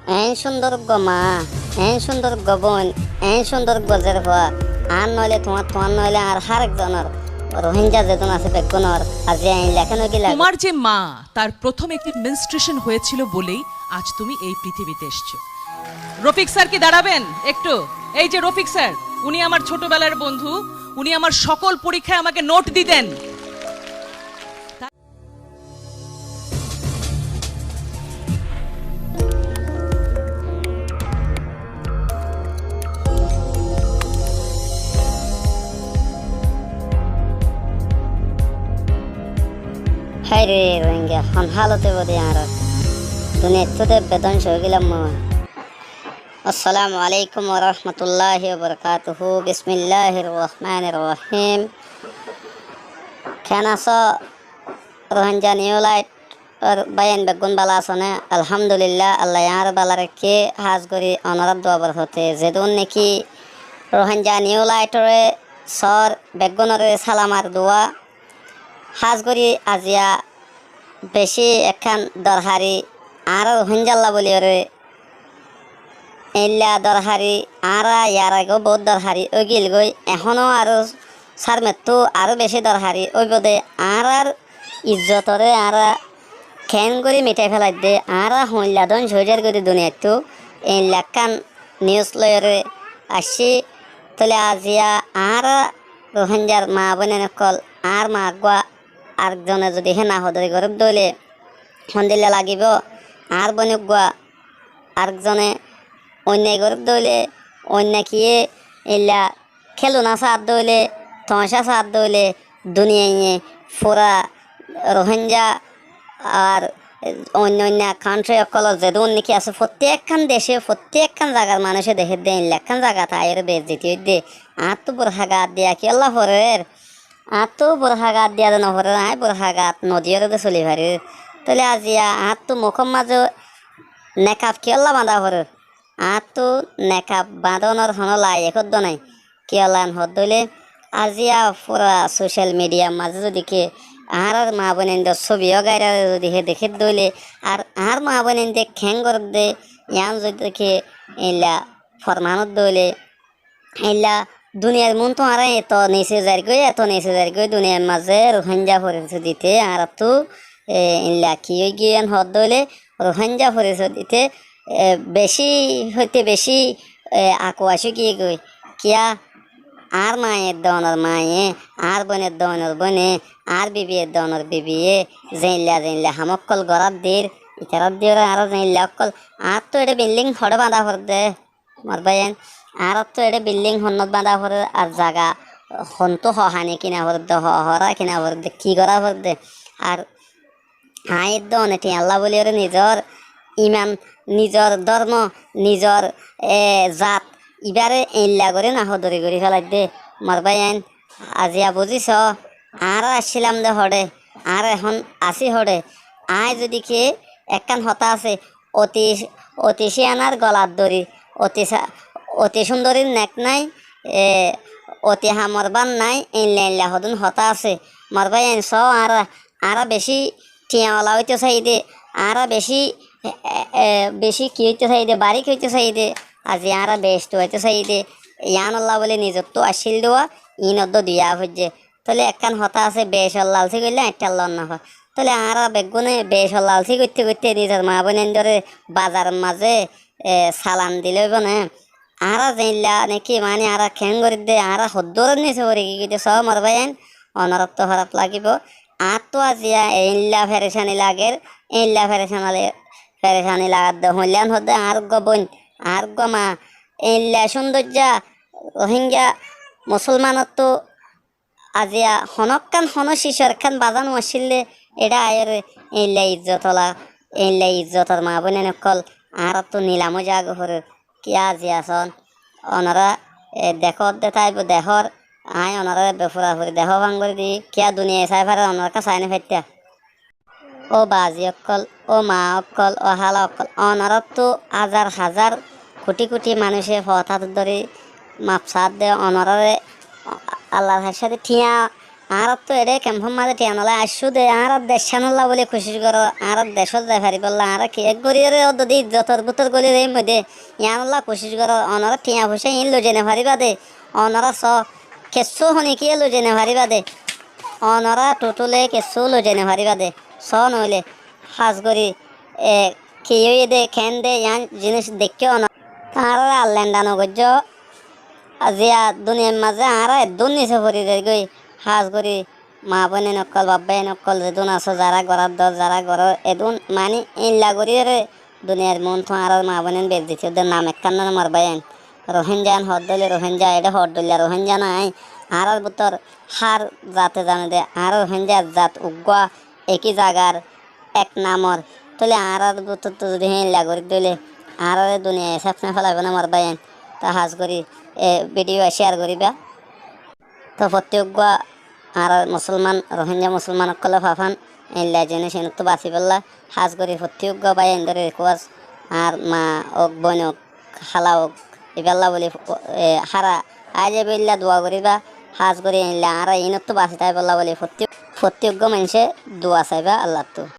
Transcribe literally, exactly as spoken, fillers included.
Eén cúndor uggúa maa, eén cúndor uggúa bóin, eén cúndor uggúa zérfua, añár noóile tuáñr, tuáñr noóile añár hárek zonor, Rohingya zedún asé beggúnor, aziya eén lekán óigil. তোমার যে মা, তার প্রথম একটি মেনস্ট্রুয়েশন হয়েছিল বলেই আজ তুমি এই পৃথিবীতে এসছো। রফিক স্যার কি দাঁড়াবেন একটু? এই যে রফিক স্যার, উনি আমার ছোটবেলার বন্ধু, উনি আমার সকল পরীক্ষায় আমাকে নোট দিতেন। Háire Rohingya, hon hálot óibo de añárar? Duniyaittú de bedónco óigilam mui. Assalamu alaikum warahmatulláhi wabarakátuhu. Bismilláhir rohmánir rohím. Keén asó Rohingya Niyu Lait or báiyain beggún bála asó né? Alhámdulillah, Allaye añáre bála raikké, hás gorí onorár dua borhote. Zedún néki Rohingya Niyu Lait ore sór beggúnore sálam ar dua. Hás gorí aziya bicí ekkán dorhari añára Rohingyalla bóliyoré eilla dorhari, añára yar agéu boóut dorhari óigilgói, ehóno aró sármettú aró bicí dorhari óibo de. Añárár izzotoré añára keéngorí miçái félaidde, añára hoóilla dónco ói zairgói de duniyaittú, eilla ekkán niyús loiyoré aiccí. Tóile aziya añára Rohingyar maa bóinain ókkol, añár maa eggúa arekzone zodi hé nahodori gorédde óile hondilla lagibóu? Añár bóin eggúa arekzone oinnai gorédde óile, oinna kiyé eilla kéluna saádde óile, tomacá saádde óile, duniyaiye fura Rohingya ar oinna oinna kántri ókkolor zedún néki asé, fottí ekkán decé, fottí ekkán zagar manúice dekédde, eilla ekkán zagat aáiyoré beizzoti óidde. Añáttu burha gaat diya kiyólla forer? Añáttu burha gaat diya de noforer, aññí burha gaat nodiyóre de soli farir. Tóile aziya añáttu mukór mazé nekaf kiyólla bañdá forer? Añáttu nekaf bañdónor honó laayek óddo nái. Kiyólla yián hoódde óile, aziya fura socel midhiyar mazé zodi ke añárár maa bóinaindor sóbi ógairaré zodi hé dekédde óile, ar añár maa bóinainde keéngorédde, yián zodi ke eilla forman ódde óile, eilla duniyair muúntu añára eto nise zairgói, eto nise zairgói, duniyair mazé Rohingya forisoi dite añáráttu, e, eilla ki óigiyoi yián hoódde óile, Rohingya forisoi dite, e, bicí hoite bicí, e, akuac óigiyegói. Kiyá? Añár maiyedde onor maiye, añár bóinedde onor bóine, añár bibiyedde onor bibiye, zeilla zeilla ham ókkol goráddir, itaráddiyoré añára zeilla ókkol, añáttu eçé billíng hoçé bañdá foredde, mor báiyain, añáráttu eçé billíng honnót bañdá foredde, ar zaga hontú hohani kina foredde, ho-, horá kina foredde, ki gorá foredde, ar aññí edde one thiañlla bóliyoré nizor iman, nizor dórmo, nizor, e, zat, ibáre eilla gorí nahodori gorí félaidde. Mor báiyain, aziya buzíso, añára accílam de hoçé, añára ehón así hoçé. Aññí zodi ki ekkán hotá asé, oti, oti cíyanar golat dóri, oti sa-, oti cúndorir nek nái, e, oti hamor bát nái, eilla eilla hodún hotá asé. Mor báiyain, soó añára añára bicí thiañwala óito saiyí de, añára bicí, e, e, e, bicí ki óito saiyí de, barík óito saiyí de, azi añára beecto óito saiyí de, yiánolla bóli nizottú accíl dé, iín oddó duya foijjé. Tóile ekkán hotá asé, beecor lalsí goillé añiṭṭar lon nofá. Tóile añára beggúne beecor lalsí goitté goitté nizor maa bóinaindóre bazaror mazé, e, salan dile óibo né? Añára zeilla néki, mani, añára keéngoridde, añára hoddúror nise fori giyói de, soó mor báiyain, onoráttu hóraf lagibóu. Añáttu aziya eilla ferecani lager, eilla ferecani, ferecani lagadde hoóillan hoódde añár uggúa bóin, añár uggúa maa, eilla cúndoijja Rohingya musúlmanóttu aziya honókkan honó cicor ekkán bazá no accíl dé, eçé aáiyoré eilla izzot ola, eilla izzotor maa bóinain ókkol añáráttu nilam ói zagói forer. Kiyá aziya soón? Onorá, e, dekódde táibou, dehór, aññí onoráre ebbe furafuri dehó fán gorí diyí. Kiyá duniyai saái farer, onorá ekká saái no faittá? Ó bazi ókkol, ó maa ókkol, ó hála ókkol, onoráttu házar házar, kuthí kuthí manúice fotát dóri maf saádde, onoráre Allar hañssáde thiañ Añáráttu eçé kempór mazé thiañ nolai aiccú de, añárar deccánolla bóli kucíc goró, añárar decót zai faribólla, añára ki ek goríyoré ódde de izzotor bútor góli zaiyum de, yiánolla kucíc goró, onorá thiañ foicá iín loizai nofaríba de, onorá soó, kessú honikíye loizai nofaríba de, onorá thuthúle kessú loizai nofaríba de, soó noóile, hás gorí, e, ki óiye de, keén de, yián jiníc deikká onorá. Añáráre allenda nogoijjó, ziya duniyair mazé añára eddúr nise fori zaigói, hás gorí maa bóinain ókkol, baf báiyain ókkol zedún asó, zará gorár dór, zará goró edún, maní eilla goríyoré duniyair muúntu añárar maa bóinain bezzoti ódde nam ekkán no mor báiyain. Rohingya hoódde óile Rohingya, eçé hoóddoilla Rohingya no aññí. Añárar bútor hár zate zane de, añára Rohingya zat uggúa, ekí zagar, ek namor. Tóile añárar bútottu zudi héeilla gorí dóile, añáráre duniyaye sáf no félaibó né mor báiyain. Tói hás gorí e bídiyo cíyar goríba. Tói fottí uggúa añárar musúlman, Rohingya musúlman ókkolé fafán, eilla jiníc iínottú basibólla, hás gorí fottí uggúa báiyaindóre rikuwes, añár maa ók, bóin ók, hála ók, ibálla bóli, e, hára aái zaibólla dua goríba, hás gorí eilla añára iínottú basi táibólla bóli fottí, fottí uggúa maincé dua saibá Allattú.